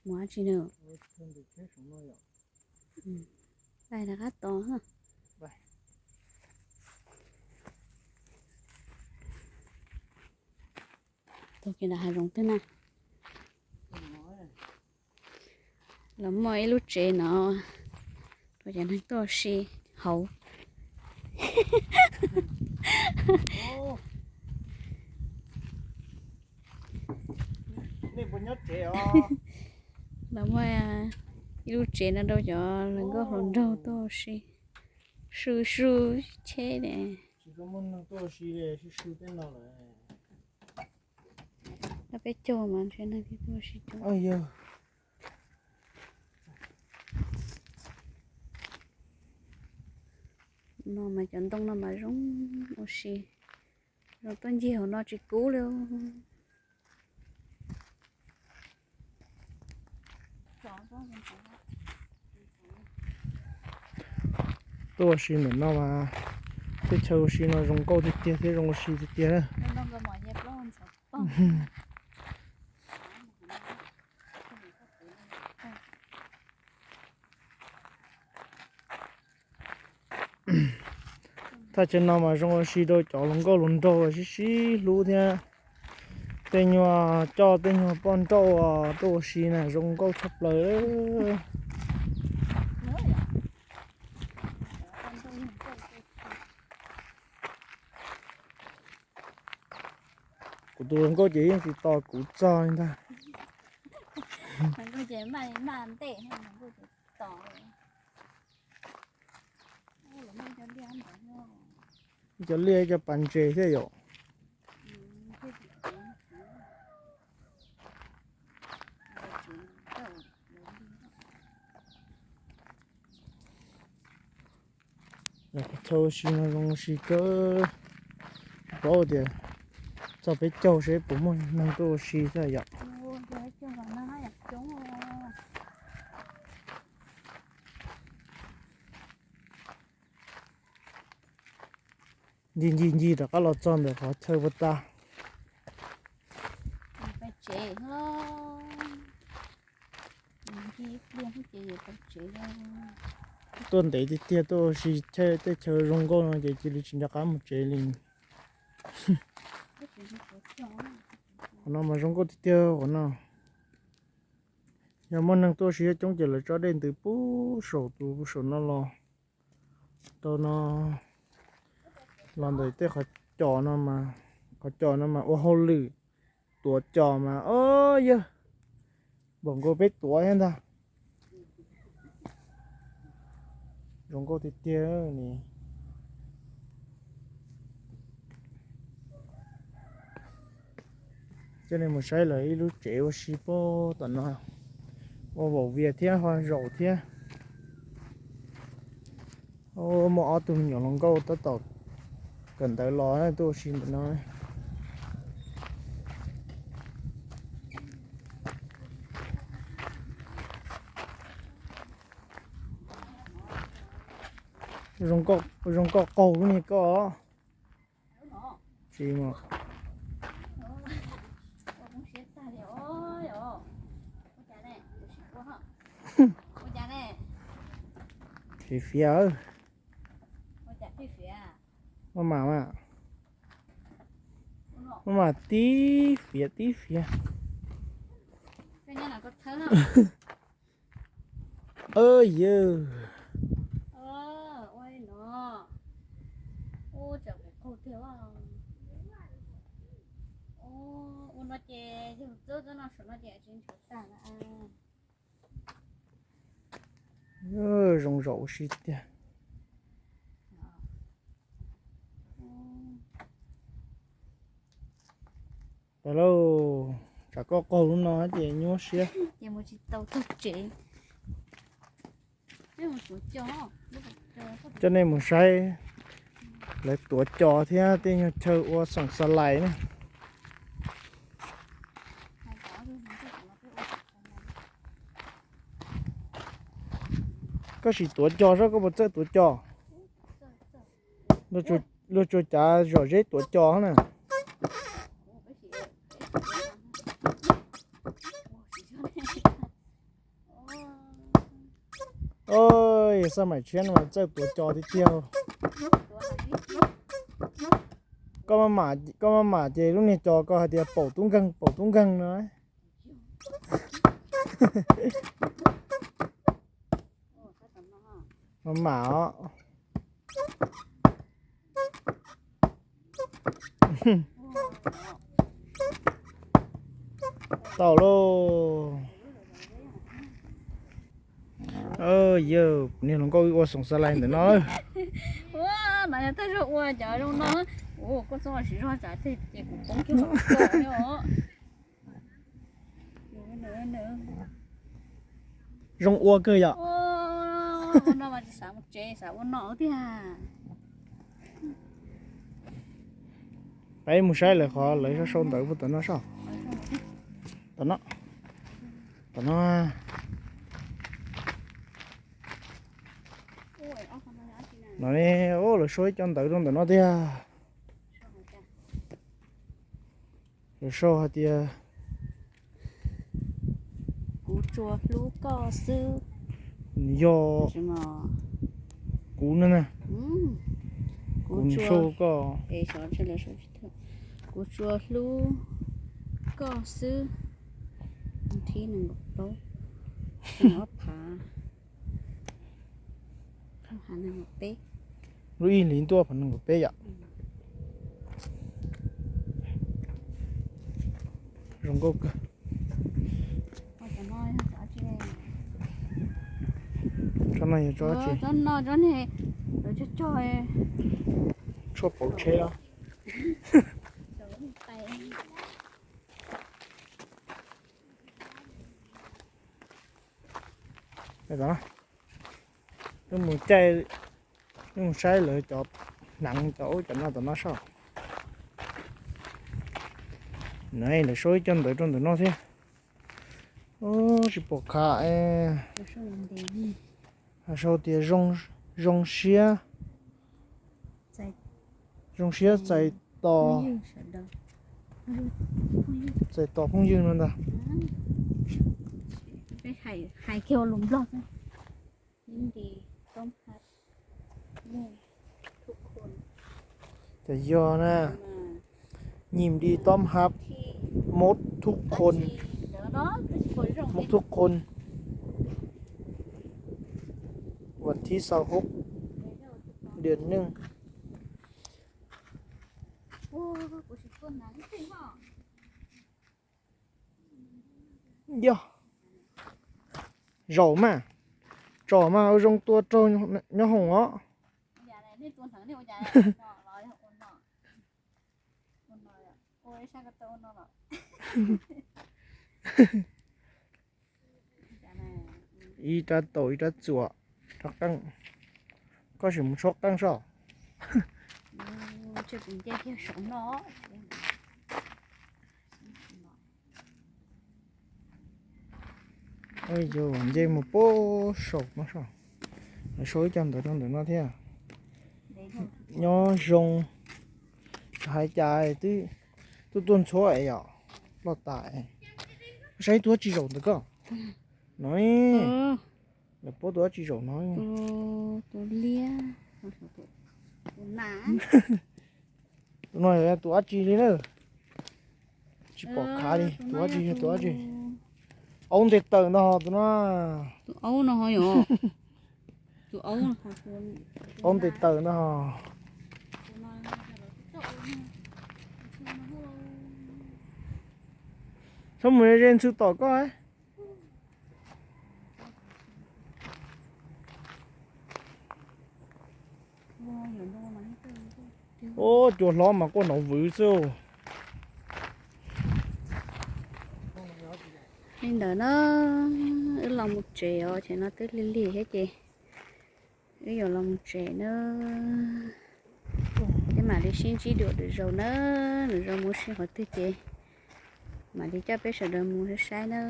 Mus dab tsi na? Pais rov qab tos. Tus kiag nram hav zoov twg na? Los muaj ib lub tsev no rau cov neeg tuaj ua si hauv. Los muaj ib lub tsev no rau cov hluas nkauj hluas nraug tuaj ua si. Su su cheb ne. Peb caug mas ntshe neeg tuaj ua si coob. No mas cov ntoo no mas zoo ua si, zoo tuaj ncig hauv no tsis kub li. Tuaj ua si ntawm no mas teb chaws ua si no zoo nkauj tiag tiag thiab zoo ua si tiag tiag na. Thaj chaw no mas zoo ua si rau cov hluas nkauj hluas nraug sib sib hlub thiab. Tej nyuag coj tej nyuag poj nrauj tuaj ua si na zoo nkauj tshaj plaws. Kuv tus hluas nkauj ces yeej tsis tos kuv txog li ntag. Ib cov liaj ib cov pas ntses thiab yom. Qhov chaw ua si no zoo ua si kawg, tsis paub tias txog peb caug seb puas muaj neeg tuaj ua si thiab yom. Ncig ncig ncig rov qab los txog ntawm qhov chaw puas tas. Tuaj ntev tiag tiag tuaj ua si chaw tej chaw zoo nkauj no ces cia li tsis nco qab mus tsev li. Qhov no mas zoo nkauj tiag tiag qhov no. Yog muaj neeg tuaj ua si coob ces lawv tso dej ntws puag saum tus saum no los rau no, los ntawm tej qhov cos no mas, qhov cos no mas ua hauj lwm tuav cos mas o yawg, npaum nkaus peb tuav thiab ntag. Zoo nkauj tiag tiag li. Coj nej mus saib lawv ib lub tsev ua si puag tom no, ua vaum vias thiab ho zaum thiab. Muaj ob tug me nyuam hluas nkauj tab tom kawm ntawv los tuaj ua si ntawm no. Zoo nkauj qaug lub niag koj. Tsis mas. Fiav fiav. Maj mam, maj mam tib fiav tib fiav. Yawg. Ua no ces yog txob txob no saum no ces tsis nchuav tag na. Zoo zaum ua si tiag. Pais lauj, tsam koj qaug lub no ces nyuaj siab. Ces mus tsis tau txog tsev. Coj nej mus saib lawv tuav cos thiab tej nyuag chaw ua xoom xa lais na. Koj sim tuav cos saib koj puas txawj tuav cos. Luag tsuas cav zom zeb tuav cos na. Oj, yog xaj maim tshiab no mas txawj tuav cos tiag tiag. Koj maj mam ces lub niag cos koj hais tias paum tub nkeeg paum tub nkeeg no. Maj mam os. Tau lauj. Yog niag hluas nkauj wb ua xoom xa lais ntawm no. Ua, no yog thawj zaug ua cov zoo no. Ua koj txoj siv zog tsam ces kuv poob kiag los. Zoo ua kawg yom. Ua no mas tsis xav mus tsev, xav ua no tiag. Peb mus saib lawv qhov lawv sau ntawv puag tom no soj. Tom no. Tom no. No ne, lawv sau ib co ntawv rau ntawm no tiag. Lawv sau hais tias, kuv tsuas hlub koj xwb. Yog kuv no na. Kuv tsuas, kuv tsuas hlub koj xwb. Thib nees nkaum plaub, nees ob phav, nees nkaum peb. Lub ib hlis ntuj phav nees nkaum peb yom. Zoo nkauj kawg. Tsob no yog tsob tsi? Tshuaj pauv tsheb os. Wb mus caij, wb mus saib lawv cov hneev cov ub cov no tom no soj. Lawv sau ib co ntawv rau ntawm no thiab. Tsis pom qab. Sau tias zoo siab, zoo siab txais tos, txais tos phooj ywg no ntag. Ces yog na, nyim di tob hab mub thub khon, mub thub khon, vas thib xaus hub, diam neej. Yog zaum mas, tsom mas ua zoo tua raug nyob hoom os. Ib rab taus ib rab txuas, rab qeej. Koj sim mus tshuab qeej soj. Yus nce mus puag saum no soj. Lawv sau ib co ntawv rau ntawm no thiab. Nyob zoo, hais cas twb tuaj tuaj ntxhuab es yom, loj tas. Saib tus dab tsi zaum ntawm koj no. Lawv puab tus dab tsi zaum no. Tus no yog tus dab tsi li na? Tsis pom qab li, tus dab tsi yog tus dab tsi? Aub ntes taws ntag tus no. Tus aub no ho yog. Tus aub, aub ntes taws ntag. Txhob mus ze ntxhw tom koj. Ub, cua hlob mas quaj nov vwv xwb. Li ntawd na, wb los mus tsev os, ces no twb lig lig thiab ces wb yuav los mus tsev na. Peb mam li sib ntsib dua lwm zaus na, lwm zaus mus sib qhov twg ces mam li coj peb sawv daws mus saib saib na.